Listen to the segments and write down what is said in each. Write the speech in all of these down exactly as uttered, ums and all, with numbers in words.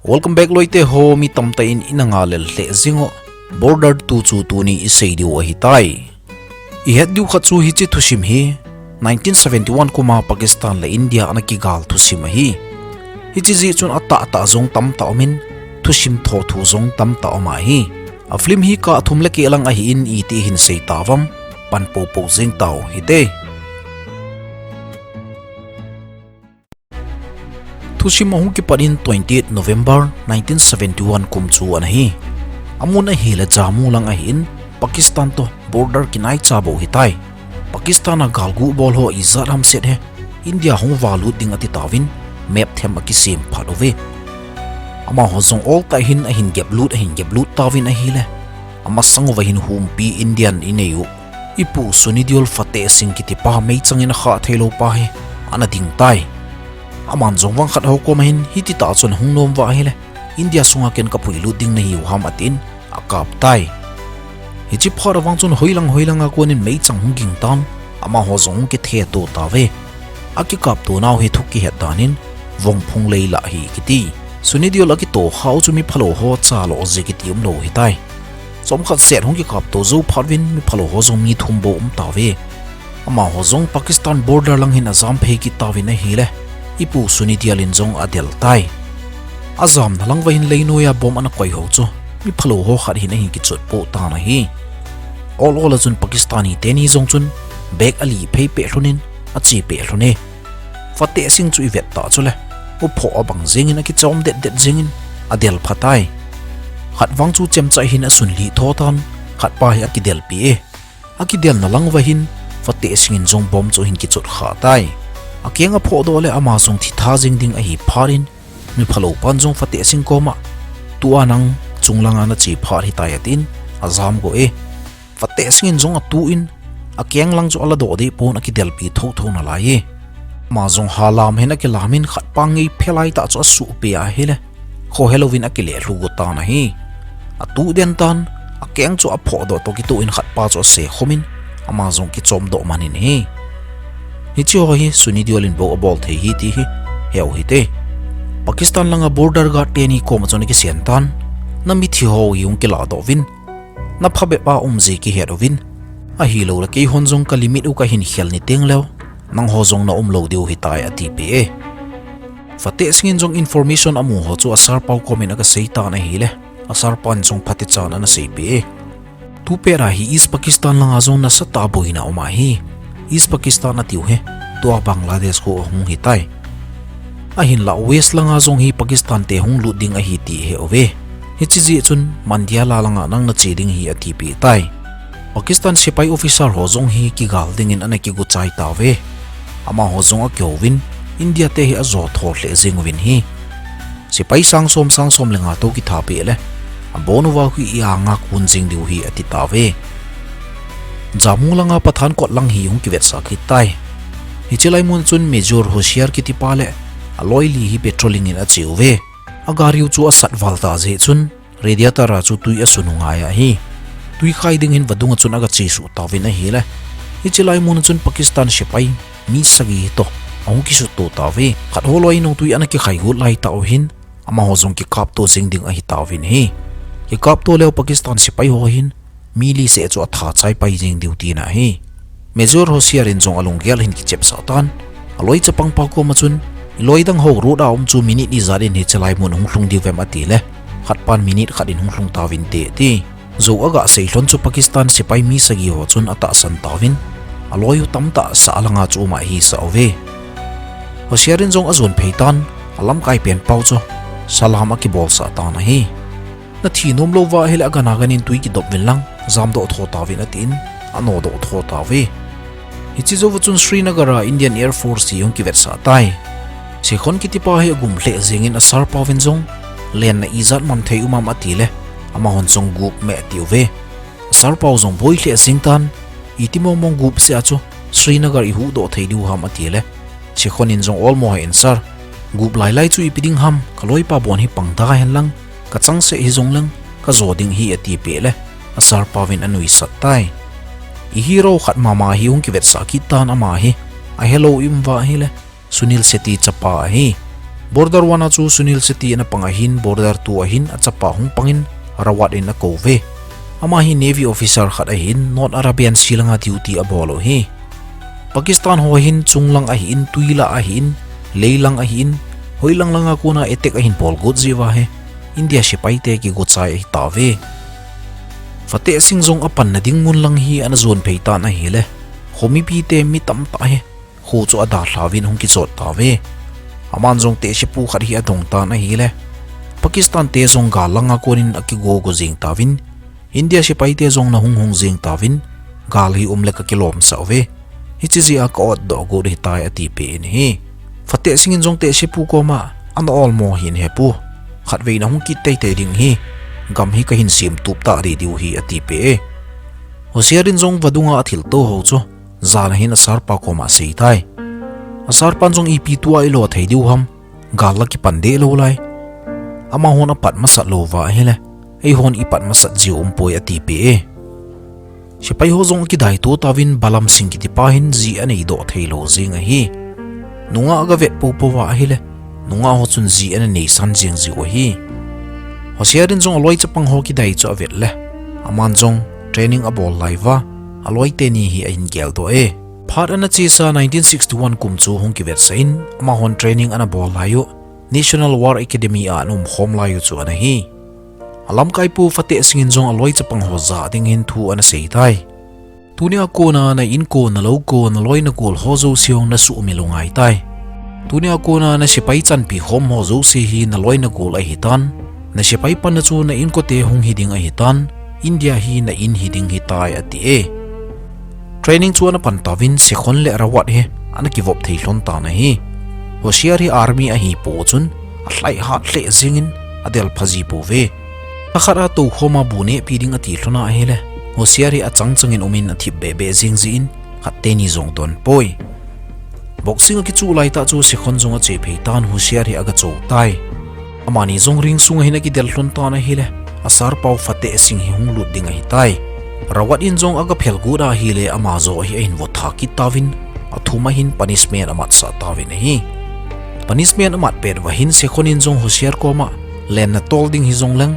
Welcome back loite ho, mi tamtah in ina ngalel lheh jing u. Border tu chu tuni i sei diu ahitai. I het diu khat chu hiche thusim hi nineteen seventy-one kum a Pakistan le India ana kigal thusim ahi. Hiche jeh chun atahtah jong tamtah um in, thusim thothu jong tamtah um ahi. A film hi kah thum le keh lang ahi in, iti hin sei tauvem, pan popo jing tau hite. Thusim ahung kipat in twenty-eight November nineteen seventy-one kum chu ana hi. Amun ahile Jammu lang ahi in, Pakistan to border kinaicha bou hitai. Pakistan a galgu bol ho ijat ham set he, India hung valut ding ati tauvin, map them akisem phat uve. Amaho jong oltah hin ahin geplut, ahin geplut tauvin ahile, amasang uva hin humpi Indian inei u, ipu Suni Deol Fateh Singh kitipa meichang in akhah theilou pa hi ana ding tai. Aman jong vang khat ho koma hin hiti tah chun ahung nom uva ahile, India sunga ken kapuilut ding nahiu ham atin, akap tai. Hiche phat a vang chun hoilang hoilang a konin meichang hung ging tan, amaho jong hung kithe to tauve. Akikap to nau hi thu kihet dan in, vongphung lei lah hi kiti. Suni Deol akito khau chu mi phalou ho cha lo jeh kiti umlou hitai. Chomkhat set hung kikap to jou phat uvin mi phalou ho jong mi thum bou um tauve. Amaho jong Pakistan border lang hin ajam phei kit tauvin ahile, ipu Suni Deol in jong adel tai. Ajamna lang uva hin leinoiya bomb ana koi ho chu mi phalou ho khat hin ahin kichot poh tan ahi. Ol ol a chun Pakistani teni jong chun bag ali phei peh lhon in ache peh lhon e. Fateh Singh chu ivet tah chule, uphoh abang jeng in akichom det det jeng in adel pha tai. Khat vang chu chemcha hin asun lih tho tan, khat pa hi akidelpi e. Akidelna lang uva hin Fateh Singh in jong bomb chu ahin kichot kha tai. Akeng aphoh doh le ama jong thi tha jeng ding ahi phat in, mi phalou pan jong Fateh Singh koma, tua nang chunglang a nache phat hitai atin, ajam go e. Fateh Singh in jong atu in, akeng lang chu ala doh deh pon akidelpi thotho nalai e. Ama jong halam hin akilam in khat pa ngei phelai tah chu asuh peh ahile, khohe louvin akile lhu go tan ahi. Atu den tan, akeng chu aphoh doh toh kitoh in khat pa chu ase khum in, ama jong kichom doh man in ahi. Hiche ho hi Suni Deol in bou abol thei ahi ti hi heu hite. Pakistan langa border guard teni koma chun akisen tan, namithi ho hi hung kilah doh uvin, napha bep a um jeh kihet uvin, ahilou le keihon jong ka limit u kahin khel ni teng leu, nangho jong naum lou diu hitai ati peh e. Fateh Singh in jong information amu ho chu a sir pa komin aga sei tan ahile, a sir pan jong phatechan ana sei peh e. Tupet a hi East Pakistan langa jong nasatah a boina um ahi. East Pakistan atiu hi, tua Bangladesh khu ahung hitai. Ahinlah West langa jong hi Pakistan te hung lut ding ahi ti he uve. Hiche jeh chun Mandiala langa nang nache ding ahi ati peh tai. Pakistan sepai officer ho jong hi kigal dingin ana kigu chai tauve. Amaho jong akihouvin, India te hi ajo thol lheh jeng uvin ahi. Sepai sang som, sang som le nga tou kitha peh le, abon uva khu i-anga kun jing diu ahi ati tauve. Jammu langa Pathankot lang hi hung kivetsah kit tai. Hiche lai mun chun Major Hoshiar kitipa le aloi li hi patrolling in ache uve. Agari u chu asat val ta jeh chun, radiator a chu tui asun u ngai ahi. Tui khai ding hin vadung a chun aga chesuh tauvin ahile, hiche lai mun a chun Pakistan sepai mi sagi toh ahung kisuto tauve. Khat holoi in jong tui ana kikhai got lai tah u hin, amaho jong kikapto jing ding ahi tauvin ahi. Kikapto leu Pakistan sepai ho hin mi li seh chu atha chai pai jing diu tina ahi. Major Hoshiar in jong alunggel ahin kichepsah tan, aloi chapang pa koma chun, iloi dang ho road a um chu minute ijat in hiche lai mun hung lhung diu vem atile, khat pan minute khat in hung lhung tauvinte ati. Jou aga sei lhon chu Pakistan sepai mi sagi ho chun atahsan tauvin, aloi u tamtah sah langa chu um ahisah uve. Hoshiar in jong ajon phei tan, alamkai pen pau chu salam akibolsah tan ahi. Nathi nom lou uva ahile agana ganin tui kidop uvin lang, jamdoh tho tauvin atin, anodoh tho tauve. Hiche jouva chun Srinagar a Indian Air Force hi hung kivetsah tai. Sekhon kitipa hi agum lheh jengin a sir pauvin jong, lenna ijat man thei um am atile, amahon jong gup meh atiuve. A sir pau jong boi lheh jeng tan, iti mongmong gup seh a chu Srinagar ihuhdoh thei diu ham atile, Sekhon in jong olmo hen sir, gup lailai chu ipi ding ham, kaloipa bon hi pang da hen lang, kachangseh hijongleng kajo ding ahi atipeh le, a sir pauvin anuisat tai. I hero khat mama hi hung kivetsah kit tan ama hi, ahelou i um uva ahile, Sunil Shetty chapa ahi. Border one a chu Sunil Shetty ana pang ahin, Border two a hin achapa hung pangin Rawat in akou ve. Ama hi Navy officer khat ahin, North Arabian Sea langa duty abol u hi. Pakistan ho hin chunglang ahin, tuilah ahin, leilang ahin, hoilang langa kona attack ahin bol got jeh uva hi India sepaite kigo chai ahi tauve. Fateh Singh jong apanna ding mun lang hi ana jon phei tan ahile, kho mipite mi tamtah hi kho chu adalhauvin hung kichot tauve. Aman jong tehsepu khat hi adong tan ahile, Pakistan te jong gal langa konin akigo go jing tauvin, India sepaite jong ana hung hung jing tauvin, gal hi um le kakilomsah uve. Hiche jeh a ka-otdoh got ahitai, atipeh in ahi. Fateh Singh in jong tehsepu koma, ana olmo hih in hepu, khatvei nahung kit teitei ding ahi, gam hi kahin semtup tah deh diu ahi, atipeh e. Hoshiar in jong vadunga athilto ho chu jan a hin asarpa koma aseitai. Asarpan jong ipi tua ilo thei diu ham, gal la kipan deh lou lai. Amahon apat masat louva ahile, eihon ipat masat jiu umpoi, atipeh e. Sepai ho jong akidaito tauvin Balam Singh kitipa hin ji aneidoh theilou jeng ahi. Nungah aga vet poupouva ahile, nungah ho chun ji ana neisan jeng jiu ahi. Hoshiar in jong aloi chapang ho kidai chu avet le, aman jong training abol laiuva, aloi teni hi ahin geldoh e. Phat ana chesa nineteen sixty-one kum chu hung kivetsah in, amahon training ana bol laiu National War Academy a ana umkhom laiu chu ana hi. Alamkaipu Fateh Singh in jong aloi chapang ho jah ding hin thu ana seitai. Tunia kona na inko, nalou ko, naloi nagol ho jouse hung nasuhmil u ngaitai. Tunia kona nasepai chanpi khom ho jouse hi naloi nagol ahitan. Nasepai panna chu na inkote hung hiding ahitan. India hi na in hiding ahitai, ati e. Training chu ana pan tauvin Sekhon le Rawat hi ana kivop thei lhon tan ahi. Hoshiar hi army ahipou chun alhaihat lheh jengin adelpha jipouve. Lhakhat a toukhoma bu nehpi ding ati lhona ahile, Hoshiar hi achang changin umin athip behbeh jeng jeh in khat teni jong donpoi. Boxing akichuh laitah chu Sekhon jong ache phei tan, Hoshiar hi aga chou tai. Amani jong ring sunga hin akidel lhon tan ahile, asarpau Fateh Singh hi hung lut ding ahitai. Rawat in jong aga phelgot ahile, ama joh hi ahin votha kit tauvin, athum a hin punishment amatsah tauvin ahi. Punishment amat pet uva hin Sekhon in jong Hoshiar koma, lenna tol ding hijongleng,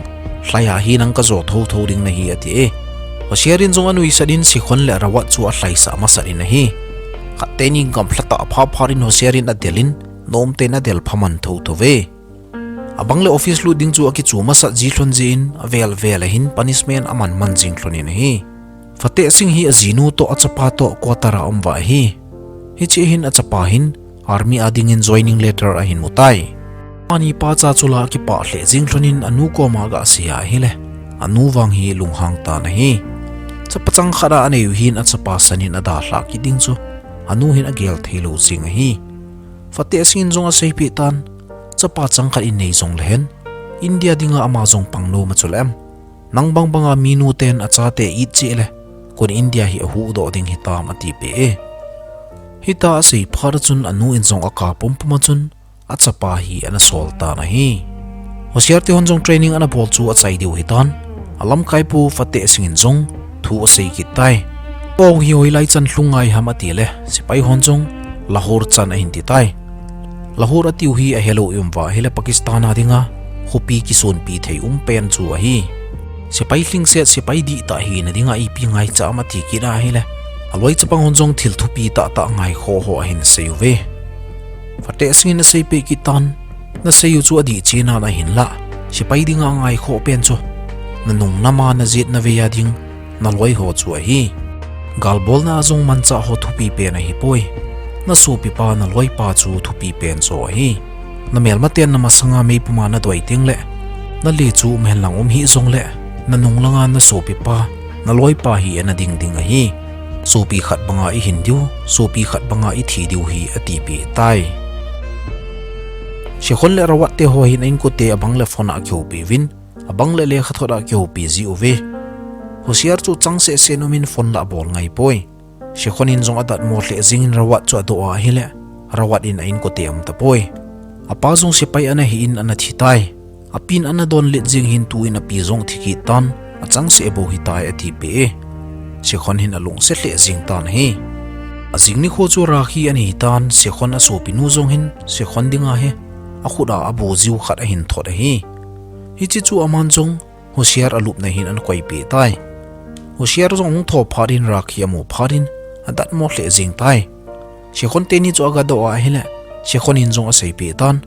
lhaiya hi nang kajo thouthou ding nahi, ati e. Hoshiar in jong anuisat in Sekhon le Rawat chu alhaisah masat in ahi. Khat teni gamlhatah aphaphat in Hoshiar in adel in, nomten adelpha man thouthou ve. Abang le office lut ding chu akichu masat ji lhon jeh in, avel vel a hin punishment aman man jing lhon in ahi. Fateh Singh hi ajinu toh achapa toh quarter a aum uva ahi. Hiche hin achapa hin army a dingin joining letter ahin mutai. Amani pacha chu la akipah lheh jeng lhon in anu koma aga sei ahile, anu vang hi lunghang tan ahi. Chapa changkhat a anei u hin achapa san in adalhah kit ding chu anu hin agel theilou jeng ahi. Fateh Singh in jong aseipeh tan, chapa changkhat inei jongle hen, India dinga ama jong pang nom a chule em? Nang bangbanga minu ten achate it cheh le, koin India hi ahuhdoh ding hitam, atipeh e. Hitia asei phat a chun anu in jong akap pumpum a chun, achapa hi ana sol tan ahi. Hoshiar te hon jong training ana bol chu achai diu hitan. Alamkaipu Fateh Singh in jong thu asei kit tai. Pau hi hoilai chan lhung ngai ham atile, sepai hon jong Lahore chan ahin titai. Lahore atiu hi ahelou um uva ahile, Pakistan a dinga khopi kisonpi thei um pen chu ahi. Sepai lhingset, sepai dihtah hina dinga ipi ngaicha ham ati kit ahile, aloi chapang hon jong thil thupi tahtah ngaikhoh ho ahin sei uve. Fateh Singh in aseipeh kit tan, nasei u chu adih cheh nan ahinlah, sepai dinga angaikhoh pen chu nanung nama najet navei a ding naloi ho chu ahi. Galbolna a jong manchah ho thupi pen ahipoi. Nasopipa, naloipa chu thupi pen chu ahi. Namelmaten namasanga meipuma nadoi tengle, nale chu umhen lang um hih jongle, nanung langa nasopipa, naloipa hi ana ding ding ahi. Sopi khat banga ihin diu, sopi khat banga ithi diu hi, atipeh tai. Sekhon le Rawat te ho hin a-inkote abang le phone a akihoupi uvin, abang le lekhathot a akihoupi ji uve. Hoshiar chu changseh seh in umin phone la abol ngaipoi. Sekhon in jong adatmo lheh jengin Rawat chu adoh a ahile, Rawat in a-inkote aum tapoi. Apa jong sepai ana hi in ana thitai. Apin ana donlet jeng hin tuin api jong athi kit tan, achangseh bou hitai, atipeh e. Sekhon hin alungset lheh jeng tan ahi. Ajing nikho chu Rakhi ana hitan, Sekhon asopinu jong hin Sekhon dinga hi akhut a abu jiu khat ahin thot ahi. Hiche chu aman jong Hosiar alupna hin ana koipeh tai. Hosiar jong ahung thou phat in Rakhi amu phat in adatmo lheh jeng tai. Sekhon teni chu agadoh a ahile, Sekhon in jong aseipeh tan,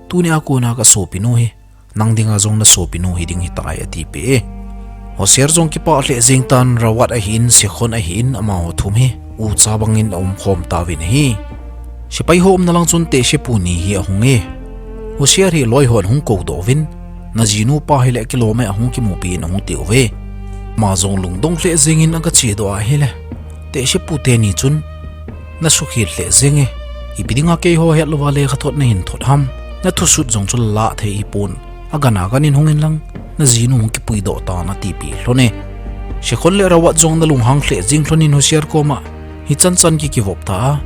tuni a kona kasopinu hi nang dinga jong nasopinu hiding hitai, atipeh e. Hosiar jong kipah lheh jeng tan, Rawat ahin, Sekhon ahin, amaho thum hi ucha bangin aumkhom tauvin ahi. Sepai ho umna lang chun tehsepu ni hi ahung e. Hosiar hi loi hon ahung koudoh uvin, najinu pa hile akilom e, ahung kimupi in ahung tiuve. Ama jong lungdong lheh jengin agachedoh a ahile, tehsepu teni chun, nasukhel lheh jeng e. Ipi dinga keiho hetlouva lekhathot nahin thot ham? Nathusut jong chu lalah thei hipon. Agan agan in hung inlang, najinu hung kipuidoh tan, atipeh lhon e. Sekhon le Rawat jong ana lunghang lheh jeng lhon in Hosiar koma, hichan chan kikivop ta a,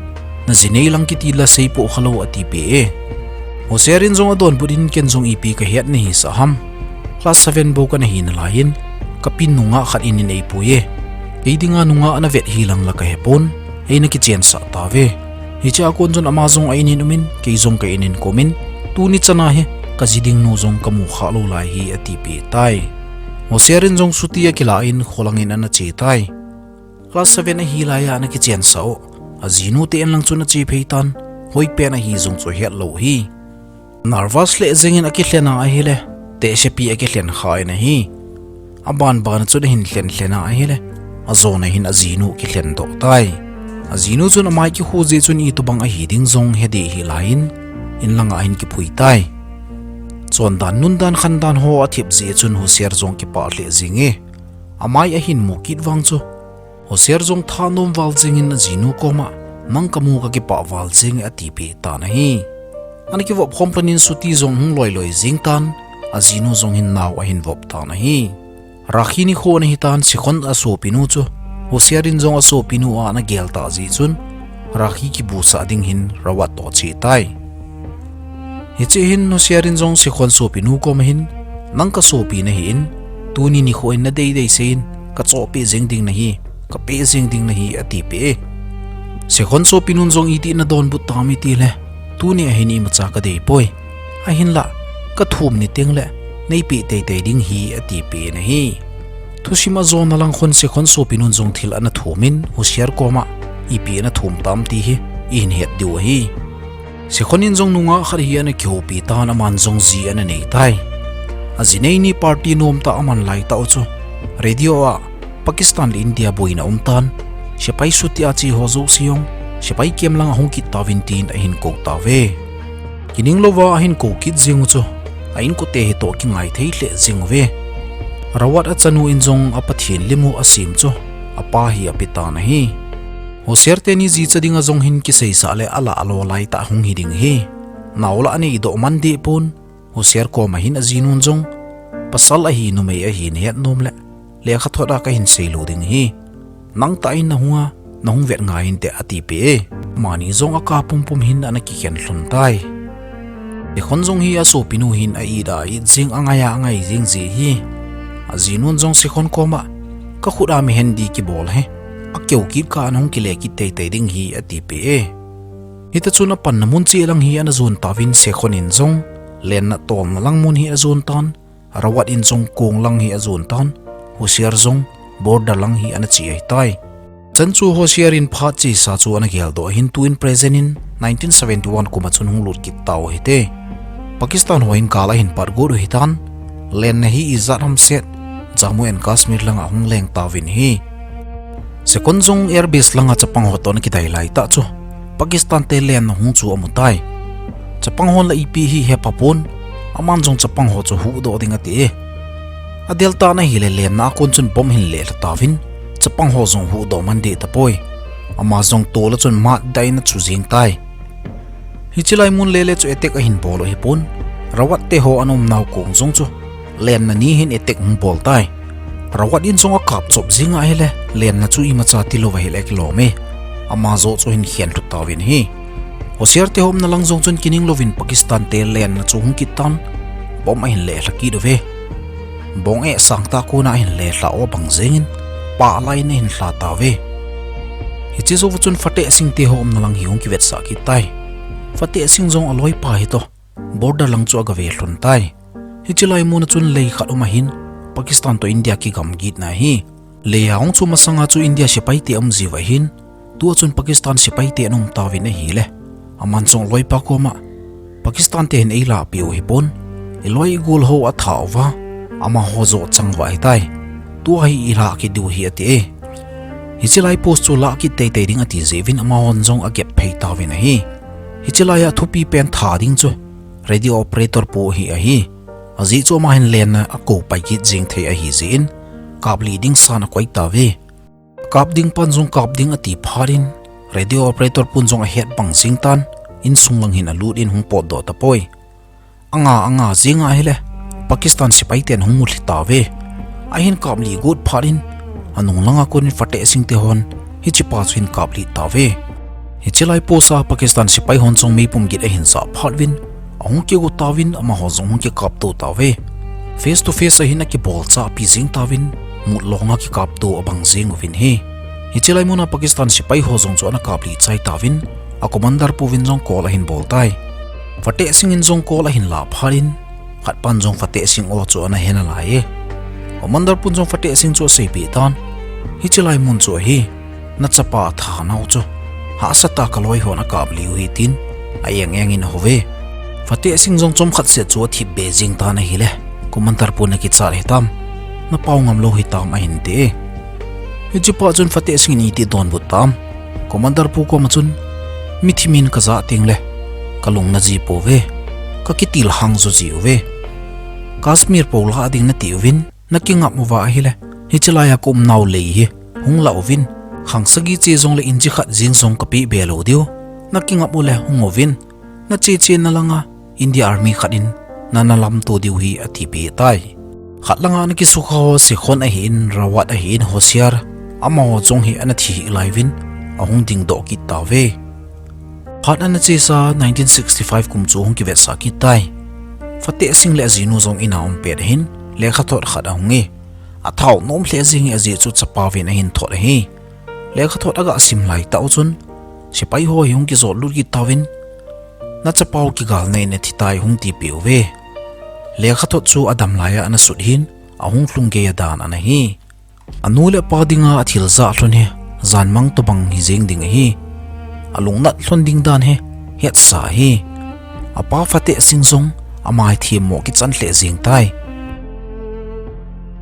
najinei lang kiti la seipoh khalou, atipeh e. Hosiar in jong adonbut in, ken jong ipi kahet nahisah ham? Class seven bou kana hi nalai in, kapin nungah khat in eipui e. Kei dinga nungah ana vet hilang la kahepon, eina kichensah tauve. Hichea kon chun ama jong a-in in umin, kei jong ka-in in kaumin, tuni chana hi kaji ding nu jong kamu khalou lai hi, atipeh tai. Hosiar in jong chuti akilah in kholangin ana che tai. Class seven ahi laiya ana kichensah u, ajinu te in lang chun ache phei tan, hoipen ahi jong chu hetlou hi. Nervous lheh jengin akilhen a ahile, tehsepi akilhen kha in ahi. Abanban a chun ahin lhen lhen a ahile, ajona hin ajinu kilhendoh tai. Ajinu chun amai kikhu jeh chun itobang ahi ding jong hedih hih laiyin, in langa ahin kipui tai. Chondan, nundan, khandan ho athep jeh chun Hosiar jong kipah lheh jenge. Amai ahin mu kit vang chu, Hosiar jong thanom val jengin ajinu koma, nang kamu kakipah val jenge, atipeh tan ahi. Ana kivop khom lhonin chuti jong hung loi loi jeng tan, ajinu jong hin nao ahin vop tan ahi. Rakhi nikho ana hitan, Sekhon asopinu chu Hosiar in jong asopinu a ana gel tah jeh chun, Rakhi kibusah ding hin Rawat toh ache tai. Hiche hin Hosiar in jong Sekhon sopinu koma hin, nang kasopi nahin, tuni nikho in nadei dei seiyin, kachohpeh jeng ding nahi, kapeh jeng ding nahi, atipeh e. Sekhon sopinun jong itih nadonbut tam itile, tuni ahin imacha kadei poi. Ahinlah, kathum ni tengle, neipeh teitei ding hi, atipeh in ahi. Thusim ajona lang khun Sekhon sopinun jong thil ana thumin, Hosiar koma, ipi ana thum tam ti hi, ihin het diu ahi. Sekhon in jong nungah khat hi ana kihoupi tan, aman jong ji ana nei tai. Ajinei ni party nomtah aman laitah u chu, radio a Pakistan le India boina umtan, sepai chuti a che ho jouse jong sepai camp langa hung kit tauvin tin ahin kou tauve. Kining louva ahin kou kit jeng u chu, a inkote hitoh kingai thei lheh jeng uve. Rawat achanu in jong a Pathen lim u asem chu, apa hi apetan ahi. Hosiar teni jicha dinga jong hin kiseisah le alah lo laitah hung hiding ahi. Nao lah aneidoh man deh pon, Hosiar koma hin ajinun jong, pasal ahi numei ahi nahet nom le, lekhathot a kahin seilou ding ahi. Nangtah in nahunga, nahung vet ngai inte, atipeh e. Amani jong akap pumpum hin ana kikhen lhon tai. Sekhon jong hi asopinu hin a-it a it jeng, angai a angai jeng ji ahi. Ajinun jong Sekhon koma, kakhut a mihendi kibol hi, akeu kit kah a nahung kile kit teitei ding hi, atipeh e. Hita chun apanna mun cheh lang hi ana jon tauvin, Sekhon in jong lenna tolna lang mun hi ajon tan, Rawat in jong kong lang hi ajon tan, Hosiar jong border lang hi ana che ahitai. Chan chu Hosiar in phat chesa chu ana geldoh ahin, tuin present in nineteen seventy-one kum a chun hung lut kit tau ahite. Pakistan ho in gal ahin pat got u ahitan, lenna hi ijat ham set, Jammu and Kashmir langa hung leng tauvin ahi. Sekhon jong air base langa chapang ho toh ana kidai laitah chu, Pakistan te lenna hung chu amu tai. Chapang hon la ipi hi hepha pon, aman jong chapang ho chu huhdoh ding ati e. Adel tan ahile lenna a kon chun bomb ahin lelha tauvin, chapang ho jong huhdoh man deh tapoi. Ama jong tol a chun matdah in achu jeng tai. Hiche lai mun lele chu attack ahin bol u ahipon, Rawat te ho ana umnau kong jong chu lenna ni hin attack hung bol tai. Rawat in jong akap chop jeng ahile, lenna chu imacha tilou va hile akilom e. Ama joh chu ahin khen lhu tauvin ahi. Hosiar te ho umna lang jong chun kining louvin Pakistan te lenna chu hung kit tan, bomb ahin lelha kit uve. Bong eh sangtah kona ahin lelha u abang jengin, pah laiyin ahin lha tauve. Hiche jouva chun Fateh Singh te ho umna lang hi hung kivetsah kit tai. Fateh Singh jong aloipa hitoh, border lang chu agave lhon tai. Hiche lai muna chun lei khat um ahin, Pakistan toh India kigamgitna ahi. Lei a hung chu masanga chu India sepai te um jiu ahin, tua chun Pakistan sepai te ana um tauvin ahile, aman jong loipa koma, Pakistan te hin eilahpeh u hipon, iloi igol ho atha uva, amaho jo chang uva ahitai. Tua hi ilah kit diu ahi ati e. Hiche lai post chu lah kit teitei ding ati jeh uvin amahon jong agep phei tauvin ahi. Hiche lai a thupi pen tha ding chu radio operator pu hi ahi. Ajeh chu ama hin lenna akou pai kit jeng thei ahi jeh in, kaplih ding san akoi tauve. Kap ding pan jong kap ding ati phat in, radio operator pun jong ahet bang jeng tan, insung lang hin alut in hung potdoh tapoi. Anga, anga jeng ahile, Pakistan sepai ten hung mu lhi tauve. Ahin kaplih got phat in, anung langa kon in Fateh Singh te hon, hichepa chu ahin kaplih tauve. Hiche lai post a Pakistan sepai hon jong meipum git ahin jah phat uvin, ahung kigo tauvin amaho jong hung kikaptou tauve. Face to face ahin akibolchahpi jeng tauvin, mut longa kikaptou abang jeng uvin ahi. Hiche lai muna Pakistan sepai ho jong chu ana kaplih chai tauvin, a commander pu vin jong call ahin bol tai. Fateh Singh in jong call ahin lah phat in, khat pan jong Fateh Singh o chu ana he nalai e. Commander pun jong Fateh Singh chu aseipeh tan, hiche lai mun chu ahi, nachapa atha nau chu, hahsatah a kaloi hon akaplih u ahi tin, a-eng eng in ahouve. Fateh Singh jong chomkhat seh chu athip be jeng tan ahile, commander pun akichat hitam, napao ngam lou hitam ahin ti e. Hichepa chun Fateh Singh in iti donbut tam? Commander pu koma chun, mithi min kajah tengle, kalung naji pouve, kakitilhang jo jiuve. Kashmir pou lah ding nati uvin, nakingap uva ahile, hiche lai a kaum nau lei hi hung lah uvin, khang sagi che jongle inch khat jeng jong kapeh be lou diu. Nakingap ule hung uvin, nache chenna langa India Army khat in nana lamto diu ahi atipeh tai. Khat langa ana kisukha ho Sekhon ahin, Rawat ahin, Hosiar, amaho jong hi ana thi hih lai uvin, ahung dingdoh kit tauve. Phat ana chesa nineteen sixty-five kum chu hung kivetsah kit tai. Fateh Singh le ajinu jong in a um pet ahin, lekhathot khat ahung e. Athao nom lheh jeng e, ajeh chu chapa vin ahin thot ahi. Lekhathot aga sim laitah u chun, sepai ho hi hung kijot lut kit tauvin, nachapa u kigalna in athitai hung tipeh uve. Lekhathot chu adam laiya ana sut hin, ahung lhung geiya dan ana hi. Anu le apa dinga athil jah lhon hi, janmang tobang hi jeng ding ahi. Alungnat lhon ding dan hi, hetsa ahi. Apa Fateh Singh jong, ama hi themmo kichan lheh jeng tai.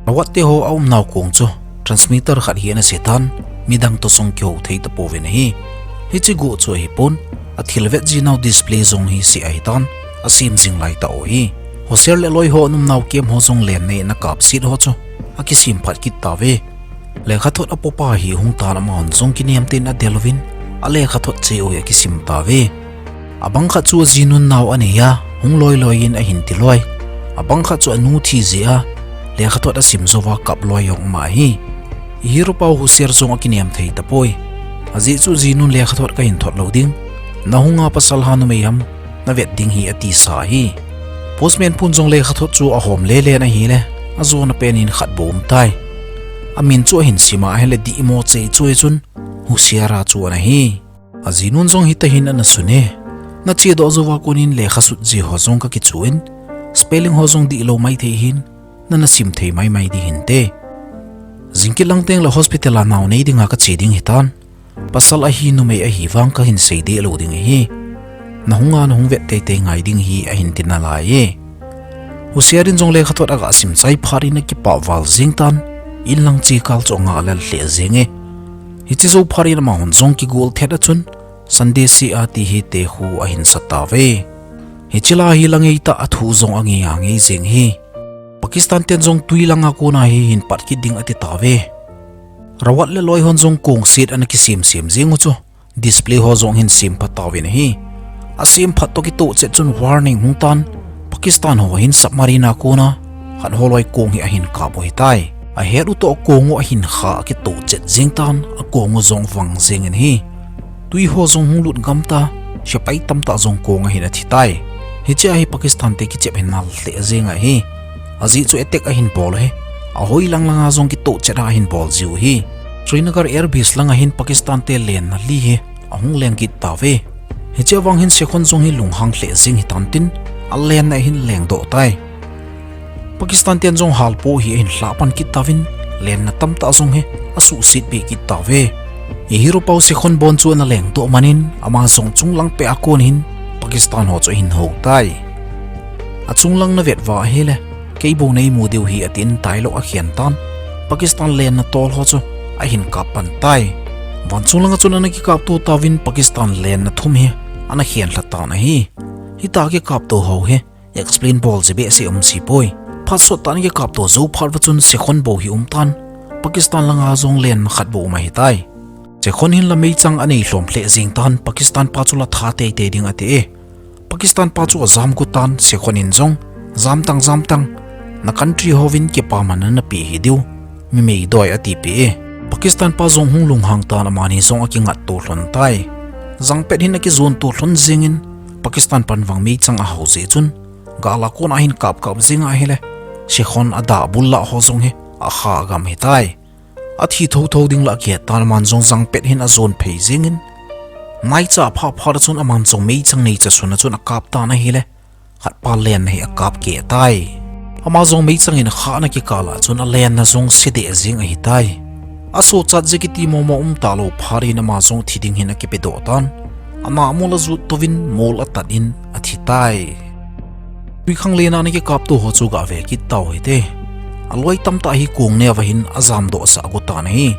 Rawat te ho aumnau kong chu, transmitter khat hi ana se tan, midang toh jong kihou thei tapouvin ahi. Hiche go chu ahipon, athil vet jinau display jong hi se ahitan, asem jing laitah u ahi. Hosiar le loi ho ana umnau camp ho jong lenna in akapset ho chu, akisem phat kit tauve. Lekhathot apopa hi hung tan amahon jong kinem tah in adel uvin, alekhathot cheh u hi akisim tauve. Abang khat chu ajinun nao anei a, hung loi loi in ahin ti loi. Abang khat chu anu thi jeh a, lekhathot asim jouva kap loi jong um ahi. Ihero pau Hosiar jong akinem thei tapoi. Ajeh chu jinun lekhathot kahin thot lou ding, nahunga pasal ham numei ham, navet ding hi atisa ahi. Postman pun jong lekhathot chu ahom lele in ahile, ajona pen in khat bou um tai. Amin chu ahin sim a ahile dihmo cheh chu ahi chun, Hosiar a chu ana hi. Ajinun jong hitahin ana sun e. Nachedoh jouva konin lekha sut ji ho jong kakichu in, spelling ho jong dihlou maithei hin, nana sim thei maimai ding hinte. Jingkit lang tengle hospital a nao nei dinga kache ding hitan. Pasal ahi numei ahi vang kahin sei dehlou ding ahi. Nahunga nahung vet teitei ngai ding ahi ahin ti nalai e. Hosiar in jong lekhathot aga sim chai phat in akipah val jeng tan, in lang chekal chu anga lel lheh jeng e. Hiche jou phat in amahon jong kigol thet a chun, Sunday se a ti hi tekhu ahin sa tauve. Hiche lai hi la ngeitah a thu jong angei angei jeng hi. Pakistan ten jong twi langa kona hi hin pat kit ding ati tauve. Rawat le loi hon jong kong set ana kisem sem jeng u chu, display ho jong hin sem pha tauvin ahi. Asem phat toh kitoh chet chun warning hung tan, Pakistan ho hin submarine a kona khat holoi kong hi ahin kap u hitai. Ahet u toh kong u ahin kha akitoh chet jeng tan, akong u jong vang jeng in ahi. Twi ho jong hung lut gam ta, sepai tamtah jong kong ahin athi tai. Hiche a hi Pakistan te kichep hin nal lheh jeng ahi. Ajeh chu attack ahin bol u hi, ahoi lang langa jong kitoh chet a ahin bol jiu ahi. Srinagar Air Base langa hin Pakistan te lenna li hi ahung leng kit tauve. Hiche a vang hin Sekhon jong hi lunghang lheh jeng hitan tin, alenna ahin lengdoh tai. Pakistan ten jong halpo hi ahin lhah pan kit tauvin, lenna tamtah jong hi asuhset be kit tauve. Hero pau Sekhon bon chu ana lengdoh manin, ama jong chunglang peh a kon hin Pakistan ho chu ahin hou tai. Achunglang na vet uva ahile, kei bou nei mu diu hi atin tailou akhen tan, Pakistan lenna tol ho chu ahin kap pan tai. Van chunglang a chun ana kikapto tauvin Pakistan lenna thum hi ana khen lha tan ahi. Hita kikapto ho hi explain bol ji behseh um si poi. Phat sot tah a kikapto jou phat uva chun Sekhon bou hi um tan, Pakistan langa jong lenna khat bou um ahitai. Sekhon hin la meichang anei lhom lheh jeng tan, Pakistan pa chu la tha teitei ding ati e. Pakistan pa chu ajam got tan, Sekhon in jong, jam tang, jam tang, na country hovin kipaman na pe hi diu, mi meidoi ati pe e. Pakistan pa jong hung lunghang tan, amani jong akingat to lhon tai. Jangpet hin akijon to lhon jengin, Pakistan pan vang meichang ahao jeh chun, gal a kon ahin kap kap jeng ahile, Sekhon adah bul lah ho jong hi akha gam hitai. Athi thotho ding lah akihet tan, aman jong jangpet hin ajon phei jengin, naicha pha phat a chun aman jong meichang neicha sun a chun akap tan ahile, khatpa lenna hi akap keh tai. Ama jong meichang in akha na kikal a chun alenna jong se deh jeng ahitai. Asochat jeh kiti momo um talou phat in ama jong thi ding hin akipedoh tan. Ana mol ajut touvin mol atat in athi tai. Twikhanglen a ana kikapto ho chu gave kit tau hite. Aloi tamtah hi kong neo a hin ajamdoh sah got tan ahi.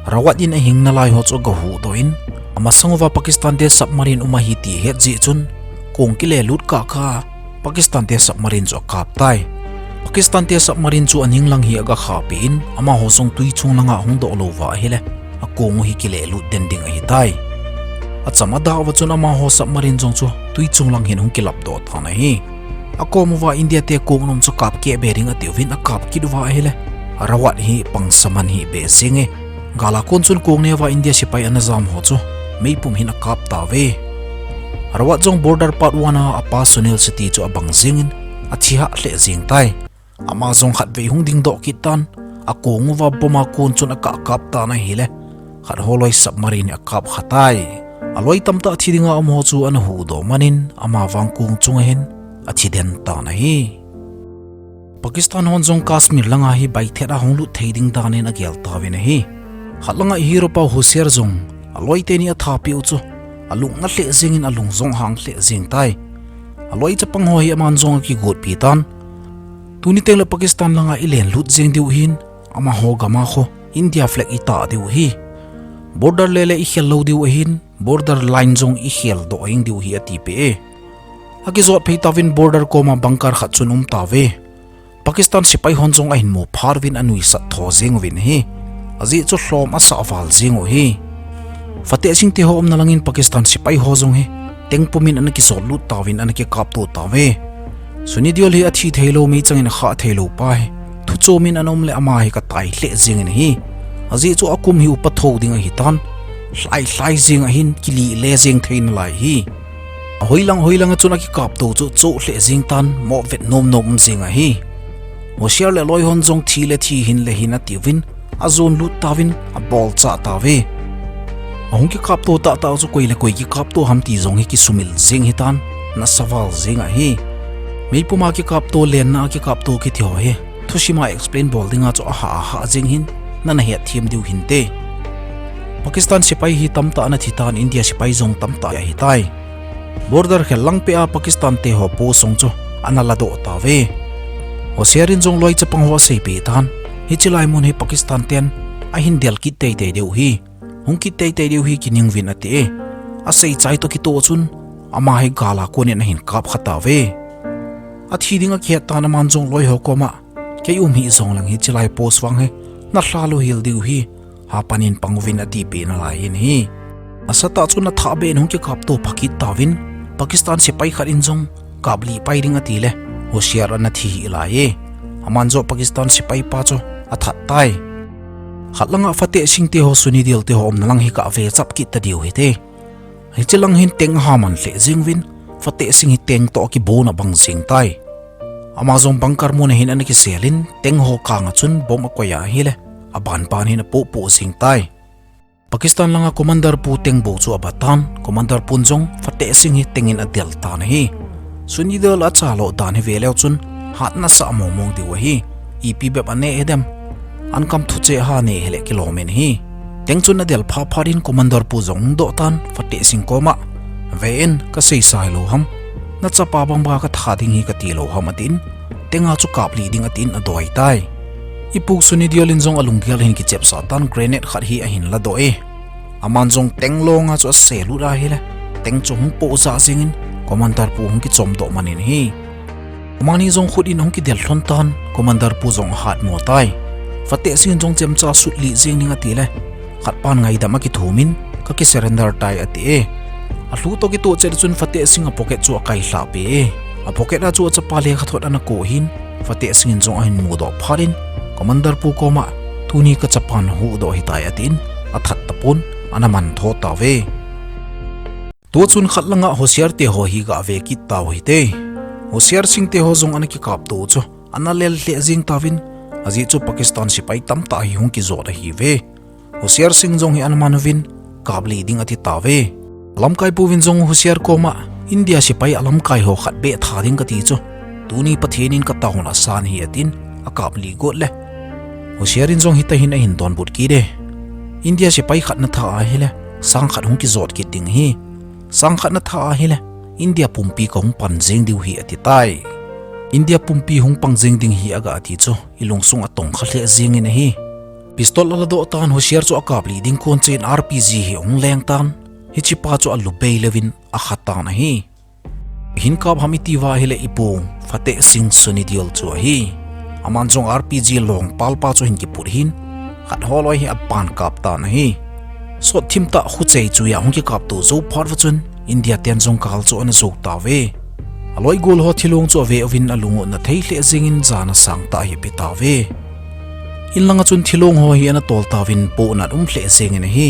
Rawat in ahing nalai ho chu agahuhdoh in, amasang uva Pakistan te submarine um ahi ti ahet jeh chun, kong kile lut kah kah a, Pakistan te submarine chu akap tai. Pakistan te submarine chu aning lang hi agakha peh in, amaho jong twi chung langa hung doh lou uva ahile, akong u hi kile lut den ding ahitai. Acham adah uva chun amaho submarine jong chu twi chung lang hin hung kilapdoh tan ahi. Akom uva India te kong nom chu kap keh be ding atiuvin akap kit uva ahile, Rawat hi pangsaman hi be jeng e. Gal a kon chun kong neo a India sepai ana jam ho chu meipum hin akap tauve. Rawat jong border part one a apa Sunil Shetty chu abang jengin athi hah lheh jeng tai. Ama jong khatvei hung dingdoh kit tan, akong uva bomb a kon chun akah kap tan ahile, khat holoi submarine hi akap kha tai. Aloi tamtah thi dinga um ho chu ana huhdoh manin, ama vang kong chunga hin athi den tan ahi. Pakistan hon jong Kashmir langa hi baithet a hung lut thei ding danin agel tauvin ahi. Khat langa hero pau Hoshiyar jong, aloi teni atha peh u chu, alung na lheh jengin alung jong hang lheh jeng tai. Aloi chapang ho hi aman jong akigotpi tan. Tuni tengle Pakistan langa ilen lut jeng diu ahin, amaho gam a khu India flag itah diu ahi. Border lele ikhel lou diu ahin, border line jong ikheldoh jeng diu ahi ati peh e. Akijot phei tauvin border koma bunker khat chun um tauve. Pakistan sepai hon jong ahin mu phat uvin anuisat tho jeng uvin ahi. Ajeh chu lhom asah val jeng u ahi. Fateh Singh te ho umna langin Pakistan sepai ho jong hi tank pum in ana kijot lut tauvin ana kikapto tauve. Sunny Deol hi athi theilou, meichang in akhah theilou pa hi, thu chom in ana um le ama hi katai lheh jengin ahi. Ajeh chu akum hi upa tho ding ahitan, lhai lhai jeng ahin, kilih le jeng thei nalai ahi. Ahoilang hoilang a chun akikapto chu choh lheh jeng tan, moh vet nom nom um jeng ahi. Hoshiyar le aloi hon jong thi le thi, hin le hin atiuvin, ajon lut tauvin, abolchah tauve. Ahung kikapto tahtah u chu koi le koi kikapto ham ti jong hi kisumil jeng hitan, nasa val jeng ahi. Meipum a kikapto, lenna a kikapto kiti ho hi, thusim a explain bol dinga chu ahah ahah jeng hin, nana hetthem diu hinte. Pakistan sepai hi tamtah ana thitan, India sepai jong tamtah ahitai. Border khel lang peh a Pakistan te ho post jong chu ana ladoh tauve. Hoshiyar in jong loi chapang ho aseipeh tan, hiche lai mun hi Pakistan ten ahin del kit teitei diu ahi, hung kit teitei diu ahi, kining uvin ati e. Asei chai toh kitoh chun, ama hi gal a konin ahin kap kha tauve. Athi ding akihet tan, aman jong loi ho koma, kei um hih jong leng hiche lai post vang hi nalha lou hel diu ahi, hapan in pang uvin atipeh nalai in ahi. Asatah chun athah beh in hung kikapto pha kit tauvin, Pakistan sepai khat in jong kaplih pai ding atile, Hoshiyar ana thi hih lai e. Aman joh Pakistan sepai pa chu athat tai. Khat langa Fateh Singh te ho, Sunny Deol te ho umna lang hi kave chap kit tadiu hite. Hiche lang hin tank ahaman lheh jeng uvin, Fateh Singh hi tank toh akibon abang jeng tai. Ama jong bunker mun a hin ana kisel in, tank ho kang a chun bomb akoi a ahile, aban ban hin apoh poh jeng tai. Pakistan langa commander pu tank bou chu aba tan, commander pun jong Fateh Singh hi tank in adel tan ahi. Suni Deol a chalo dan hi ve leu chun hat nasah mong mong diu ahi. Ipi bep a ne hi dem. An kam thu che ha ne hi le kilom in ahi. Teng chun a del pha pha din Commander pu jong doh tan Fateh Singh koma, ve in ka sei sai lo ham. Na chapa bang ba ka tha ding hi ka ti lo ham atin. Tenga chu kap li ding atin a doi tai. Ipu Suni Deol in jong a lunggel hin kichep sa tan grenade khat hi a hin la doh e. Aman jong teng longa chu a se lut a hi le. Teng chu hung po sa sing in Commander pu hung kichom doh man in hi. Amani jong khut in hung kidel lhon tan Commander pu jong a hat mo tai. Fateh Singh jong chemcha sut li jing ning ati le. Khat pan ngaidam a kithum in ka ki surrender tai ati e. A lhu to kitoh chet chun Fateh Singh a pocket chu a kai hla pe e. A pocket a chu a chapa lekha thot ana ko hin Fateh Singh in jong a hin mu doh phat in Commander pu koma tuni ka chapa na hu doh hi tai atin a that tapon ana man tho ta ve. Tu chun khat langa Hosiar te ho hi ga ve kit tau hi te. Hosiar Singh te ho jong ana kikap to chu ana lel hle jing tavin, aji chu Pakistan sipai tam ta hi hung kijot ahi ve. Hosiar Singh jong hi ana man uvin kap li ding ati ta ve. Lamkai pu vin jong Hosiar koma India sipai a lamkai ho khat be tha ding ka ti chu. Tuni Pathen in ka tauna san hi atin a kap li got le. Hosiar in jong hi ta hin a hin don but ki de. India sipai khat na tha a hi le sang khat hung kijot kit ding hi. Sang khat na tha a hi le, India pumpi ka hung pan jing diu hi ati tai. India pumpi hung pang jing ding hi a ga ati chu, i lungsung a tong kha hle jing in ahi. Pistol a la doh tan Hosiar chu a kap li ding kon chen R P G hi hung leng tan, hichi pa chu a lu bei levin a kha tan ahi. Hin kap ham i ti va hi le ipu, Fateh Singh Suni Deol chu ahi. Aman jong R P G long pal pa chu hin kiput hin, khat holoi hi a pan kap tan ahi. Sot thim ta khu chei chu ya hung kikap tu zo phat va chun, India ten jong kal chu ana zo ta ve. A loi gol ho thilong chu a ve uvin a lungu na thei hle jing in jana sang ta hi pi ta ve. In langa chun thilong ho hi ana tol ta vin po nat um hle jing in ahi.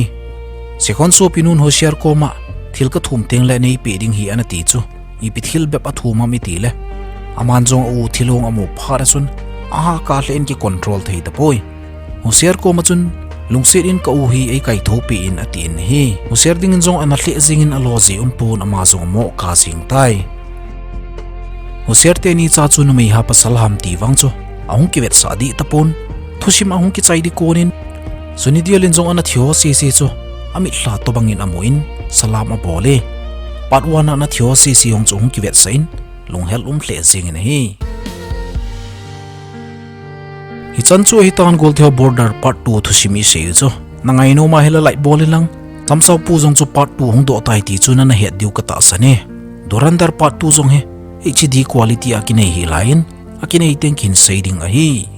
Sekhon Sopinun Hosiar koma, thil ka thum teng le nei pe ding hi ana ti chu. Ipi thil bep a thum am i ti le. Aman jong a u thilong a mu phat a chun, a ha ka hle in ki control thei ta poi. Hosiar koma chun, lungset in ka u hi ei kai tho pe in ati in hi. Hosiar ding in jong ana hle jing in a lo ji um pon ama jong mo ka jing tai. Hosiar te ni cha chu numei ha pasal ham ti vang chu, a hung kivet sa di ta pon. Thusim a hung kichai di konin, Suni Deol in jong ana thi ho sisi chu, a mit hla to bangin a mu in, salam a bol e. Part one a ana thi ho sisi hong chu hung kivet sa in, lunghel um hle jing in ahi. Hi chan chu hi tan Golthe Border Part two thusim i sei u chu. Na ngai nom a hi le like bol in lang. Tamsau pu jong chu Part two hung doh tai ti chu na na het diu ka tahsan e. Dhurandhar Part two jong hi H D quality a kinei hi lai in, a kinei teng kin sei ding ahi.